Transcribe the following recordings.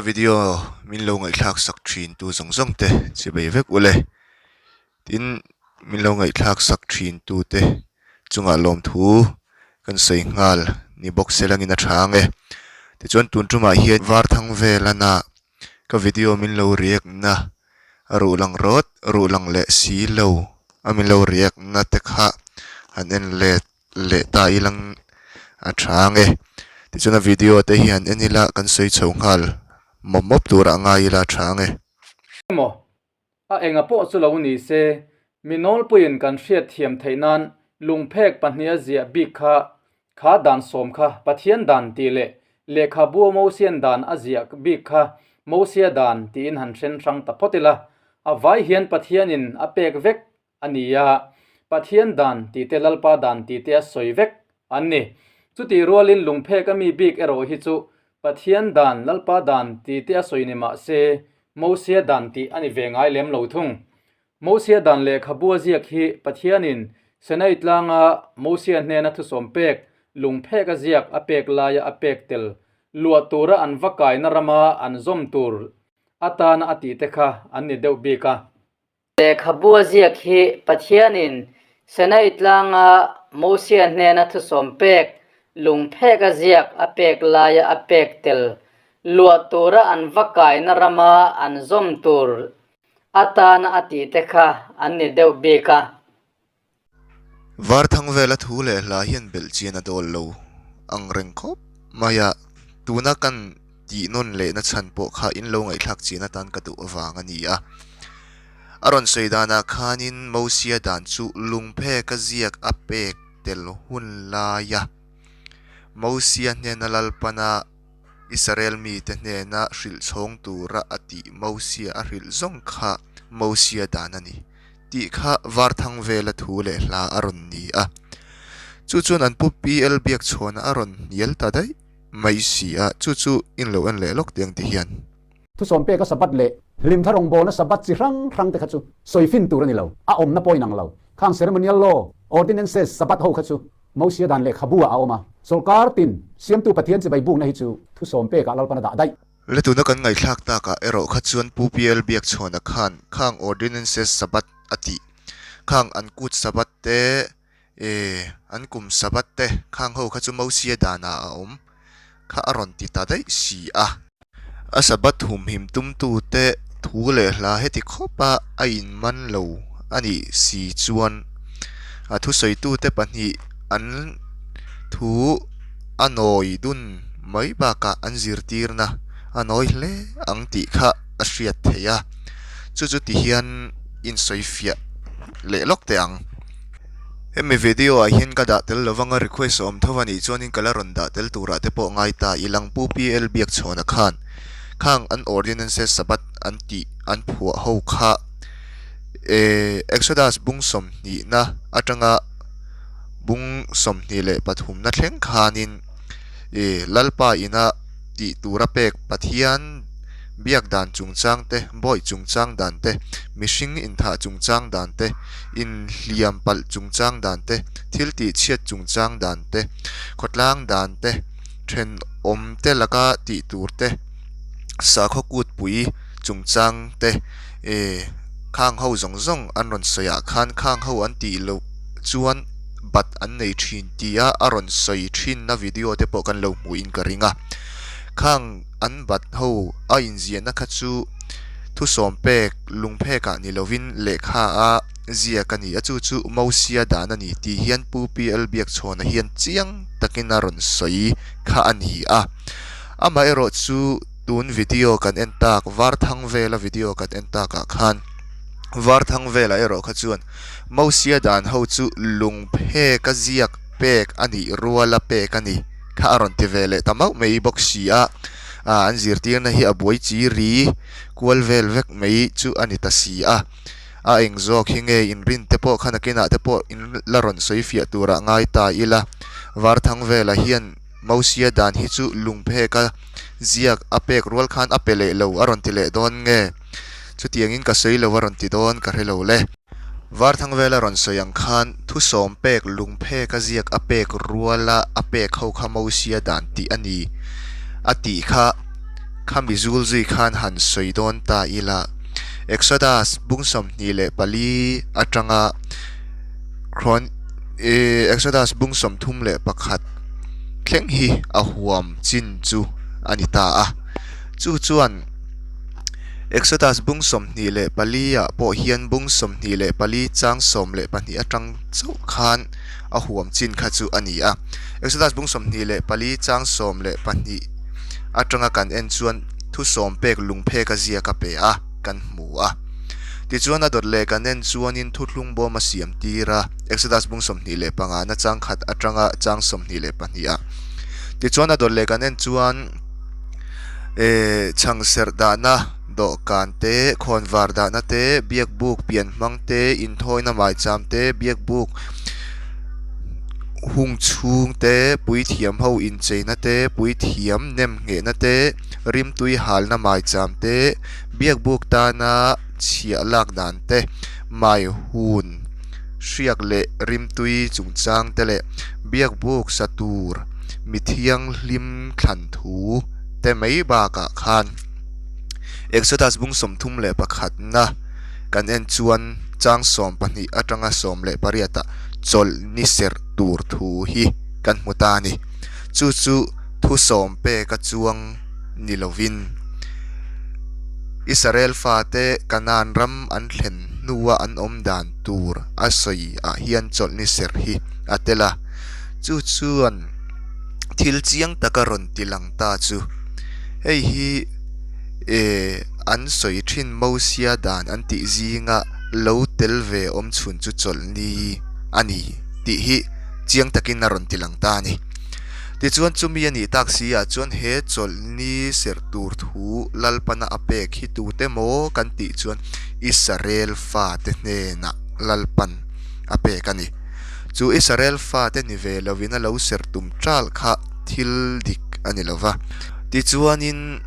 video min lo ngaihthlak sak thin tu zawng zawng te chibei vek ule tin min lo ngaihthlak sak thin tu te chungah lawmthu kan sawi nghal ni bawk se langin a tha ang e tichuan tun tumah hian var thang vel ana ka video min lo react na a ruh lang rawt ruh lang leh si lo a min lo react na te kha han en let. leh ta ilang a tha ang e. Tichuan a video te hi han en ila kan sawi chho nghal mawp mawp turah ngai ila a tha ang e. Emaw, a enga pawh chu lo ni se, mi nawlpuiin kan hriat thiam theih nan lungphek pahniha ziah bik kha, kha dan sawm kha Pathian dan tih leh lehkhabu Mosian dan a ziah bik kha Mosia dan tiin han hren hrang ta phawt ila, a vai hian Pathianin a pek vek a ni a, Pathian dan tih te Lalpa dan tih te a sawi vek an ni. Chutih rualin lungphek a mi bik erawh hi chu Pathian dan, Lalpa dan tih te a sawi ni mah se, Mosia dan tih a ni ve ngai lem lo thung. Mosia dan lehkhabu a ziak hi Pathianin Sinai tlanga Mosia hnena thusawm pek, lungphek a ziak a pek laia a pek tel luah tura an va kaina rama an zawm tur atana a tih te kha an ni deuh bik a. Lehkhabu a ziak hi Pathianin Sinai tlanga Mosia hnena thusawm pek, lungphek a ziak a pek laia a pek tel luah tura an va kaina rama an zawm tur atana a tihte kha an ni deuh bik a. Var thang vela thu leh hla hian belh chian a dawl lo ang reng khawp mai a, tuna kan tih nawn lehna chhan pawh kha in lo ngaihthlak chian atan ka duh avang a ni a. A rawn sawi danah khanin Mosia dan chu lungpheka ziak a pek tel hun laia Mosia hnena Lalpana Israel mite hnena hrilh chhawng tura a tih Mosia a hrilh zawng kha Mosia dan a ni tih kha Varthang vela thu leh hla a rawn ni a. Chu chuan an pu PL Biakchhuana a rawn hnial ta daih mai si a, chu chu in lo en leh lawk teh ang ti hian. Thusawm peka Sabbath leh hlimthla rawngbawlna Sabbath chi hrang hrang te kha chu sawi fin tur a ni lo, a awmna pawh inang lo. Khang ceremonial law, ordinances, Sabbath ho kha chu Mosia dan lehkhabu ah a awm a, sawrkar tin siamtu Pathian chibai bukna hi chu thusawm pekah Lalpan a dah daih. Le tuna kan ngaihthlak takah erawh kha chuan Pu PL Biakchhuana khan khang Ordinances Sabbath a tih, khang an kut Sabbath te, eh, an kum Sabbath te, khang ho kha chu Mosia danah a awm kha a rawn ti ta daih si a. A Sabbath humhim tumtute thu leh hla heti khawpa a inman lo a nih si chuan a thusawitute pahnih an thu a nawi dun mai bakah an zirtirna a nawi hle ang tih kha a hriat theih a, chu chu ti hian insawifiah leh lawk teh ang. Hemi video ah hian ka dah tel lo vanga request a awm tho a nih chuanin ka la rawn dah tel turah te pawh ngai ta i lang Pu PL Biakchhawna khan khang an ordinances Sabbath an tih an phuah ho kha eh Exodus bung sawmhnihna atanga bung 23na thleng khanin eh Lalpa ina tih tura pek Pathian biak dan chungchang te, bawih chungchang dan te, mihring inthah chungchang dan te, inhliam palh chungchang dan te, thil tih chhiat chungchang dan te, khawtlang dan te, thenawm te laka tih tur te, sakhaw kutpui chungchang te, eh khang ho zawng zawng an rawn sawi ah khan khang ho an tih loh chuan bat an nei thin tia a rawn sawi thinna video te pawh kan lo hmuhin ka ring a, khang an bat ho a inziahna kha chu thusawm pek lungphek ah ni lovin lehkha a ziak a ni a, chu chu Mosia dan a ni tih hian Pu PL Biakchhawna hian chiang takin a rawn sawi kha a ni a. Amaherawh chu tun video kan en tak Varthang vela video kan en takah khan Varthang velah erawh kha chuan Mosia dan ho chu lungphek a ziak pek a nih ruala pek a ni kha a rawn ti ve leh ta mauh mai bawk si a, ah an zirtirna hi a buai chi ri kual vel vek mai chu a ni ta si a, a eng zawk hi nge inrin te pawh kha nakinah te pawh in la rawn sawi fiah turah ngai ta ila, Varthang velah hian Mosia dan hi chu lungphek a ziak a pek rual khan a pe leh lo a rawn ti leh dawn nge? Chutiangin ka sawi lo a rawn ti dawn ka hre lo le. Varthang vela rawn sawi ang khan thusawm pek lungphek a ziak a pek ruala a pek ho kha Mosia dan tih a ni a tih kha. Khami zul zui khan han sawi dawn ta ila, Exodus bung 24 atanga Chron Exodus bung 31 thleng hi a huam chin chu a ni ta a. Chu chuan Exodus bung 24 ah pawh hian bung 24 chang 12 atang chauh khan a huam chin kha chu a ni a. Exodus bung 24 chang 12 atanga kan en chuan thu sawm pek lungphek a ziak a pe a, kan hmu a. Tichuan a dawt leh kan en chuanin thuthlung bawm a siam tir a, Exodus bung 25 na chang khat atanga chang 22 ah. Tichuan a dawt leh kan en chuan eh chhang serh dahna dawhkan te, khawnvar dahna te, biakbuk pian hmang te, inthawina maicham te, biakbuk hung chhung te, puithiam ho incheina te, puithiam nem nghehna te, rimtui halna maicham te, biakbuk tana chhiah lak dan te, mai hun hriak leh rimtui chungchang te leh biakbuk sa tur mi thianghlim thlan thu te mai bakah khan Exodus bung 31 na kan en chuan chang 12 atanga 18 ah chawlh ni serh tur thu hi kan hmu ta a ni. Chu chu thu sawm pek a chuang ni lovin Israel fate Kanaan ram an thlen hnua an awm dan tur a sawi ah hian chawlh ni serh hi a tel a. Chu chuan thil chiang taka rawn ti lang ta chu hei hi eh an sawi thin Mosia dan an tih zinga lo tel ve awm chhun chu chawlh ni a ni tih hi chiang takin a rawn ti lang ta a ni. Tichuan chumi a nih tak si ah chuan he chawlhni serh tur thu Lalpana a pek hi tute maw kan tih chuan Israel fate hnenah Lalpan a pek a ni. Chu Israel fate ni ve lovin a lo serh tum ṭal kha thil dik a ni lo va. Tichuanin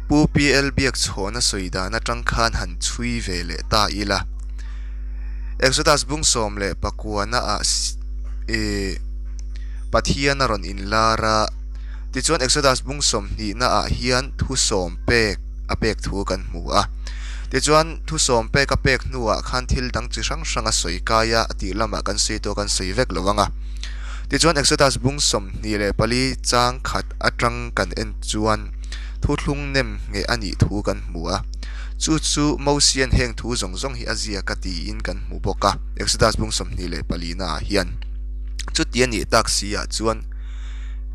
Pu PL Biakchhawna sawi dan aṭang khan han chhui ve leh ta ila. Exodus bung 19 ah ih. Pathian a rawn inlar a, tichuan Exodus bung 20 na ah hian thu sawm pek a pek thu kan hmu a. Tichuan thu sawm pek a pek hnuah khan thil dang chi hrang hrang a sawi kai a, a tih lamah kan sawi tawh kan sawi vek lo ang a. Tichuan Exodus bung 24 chang khat atang kan en chuan thuthlung nem ngheh a nih thu kan hmu a. Chu chu Mosian heng thu zawng zawng hi a ziak a tiin kan hmu bawk a, Exodus bung 24 na ah hian. Chuti a nih tak si ah chuan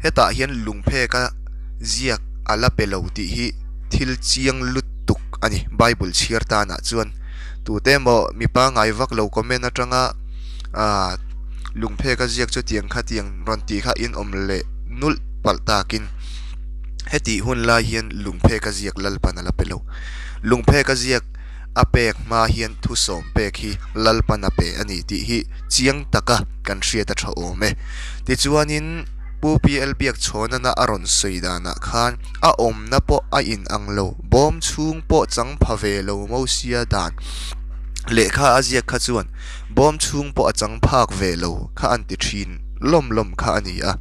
hetah hian lungpheka ziak a la pe lo tih hi thil chiang lutuk a ni. Bible chhiar tanah chuan tute emaw mi pangngai vak lo comment atanga ah lungpheka ziak chutiang khatiang rawn tih kha in awm leh nulh palh takin hetih hun lai hian lungpheka ziak Lalpan a la pe lo. Lungpheka ziak. A pek hma hian thu sawm pek hi Lalpan a pe a ni tih hi chiang taka kan hriat a tha awm e. Tichuanin Pu PL Biakchhawnana a rawn sawi danah khan a awmna pawh a in ang lo, bawm chhung pawh chang pha ve lo Mosia dan lehkha a ziak kha chuan bawm chhung pawh a chang phak ve lo kha an ti thin lawm lawm kha a ni a.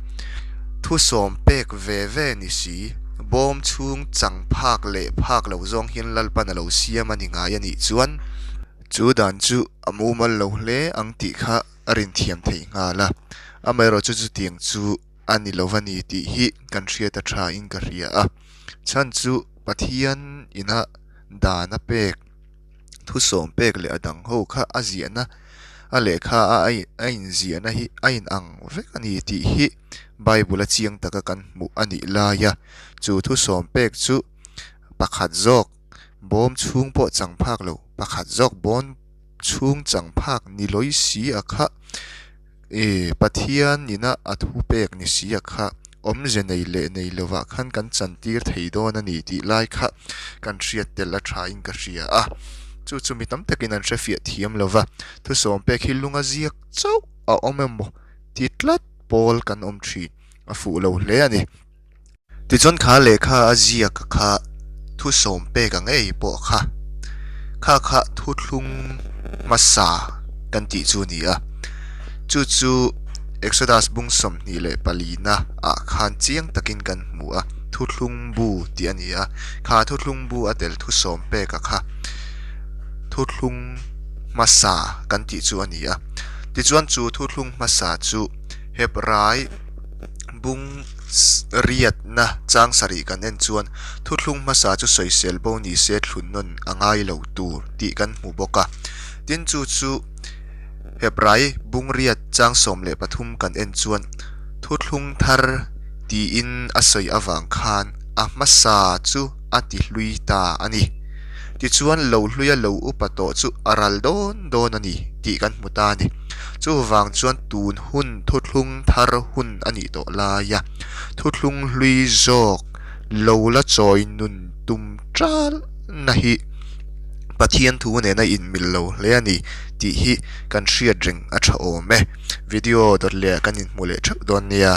Thu sawm pek ve ve ni si. Bawm chhung chang phak leh phak lo zawng hian Lalpan a lo siam a ni ngai a nih chuan chu dan chu a mumal lo hle ang tih kha a rinthiam theih nghal a. Amaherawh chu chutiang chu a ni lo va ni tih hi kan hriat a tha in ka hria a. Chhan chu Pathian ina dan a pek. Thu sawm pek leh a dang ho kha a ziahna a lehkha a a inziahna hi a inang vek a ni tih hi Bible a chiang taka kan hmuh a nih lai a, chu thu sawm pek chu pakhat zawk bawm chhung pawh chang phak lo, pakhat zawk bawn chhung chang phak ni lawi si a kha. E, Pathian ina a thu pek ni si a kha, awmze nei leh nei lovah khan kan chantir thei dawn a ni tih lai kha kan hriat tel a thain ka hria a. Chu chu mi tam takin an hrefiah thiam lo va, thusawm pek hi lunga ziak chauh a awm emaw ti tlat pawl kan awm thin a fuh lo hle a ni. Tichuan kha lehkha a ziak kha thu sawm pek ang ei pawh kha kha kha thuthlung hmasa kan tih chu a ni a, chu chu Exodus bung 24 na ah khan chiang takin kan hmu a. Thuthlung Bu tih a ni a, kha Thuthlung Bu a tel thusawm peka kha Thuthlung hmasa kan tih chu a ni a. Tichuan chu Thuthlung hmasa chu Hebrai bung riatna chang sarih kan en chuan Thuthlung hmasa chu sawisel bo ni se thlun nawn a ngai lo tur tih kan hmu bawk a. Tin chu chu Hebrai bung riat chang 13 kan en chuan Thuthlung thar tiin a sawi avang khan a hmasa chu a ti hlui ta a ni. Tichuan lo hluia lo upa tawh chu a ral dawn dawn a ni tih kan hmu ta a ni. Chuvang chuan tun hun thuthlung thar hun a nih tawh laia thuthlung hlui zawk lo la chawi nun tum talna hi Pathian thu nena inmil lo hle a ni tih hi kan hriat reng a tha awm e. Video dawt leh kan inhmu leh theuh dawn nia.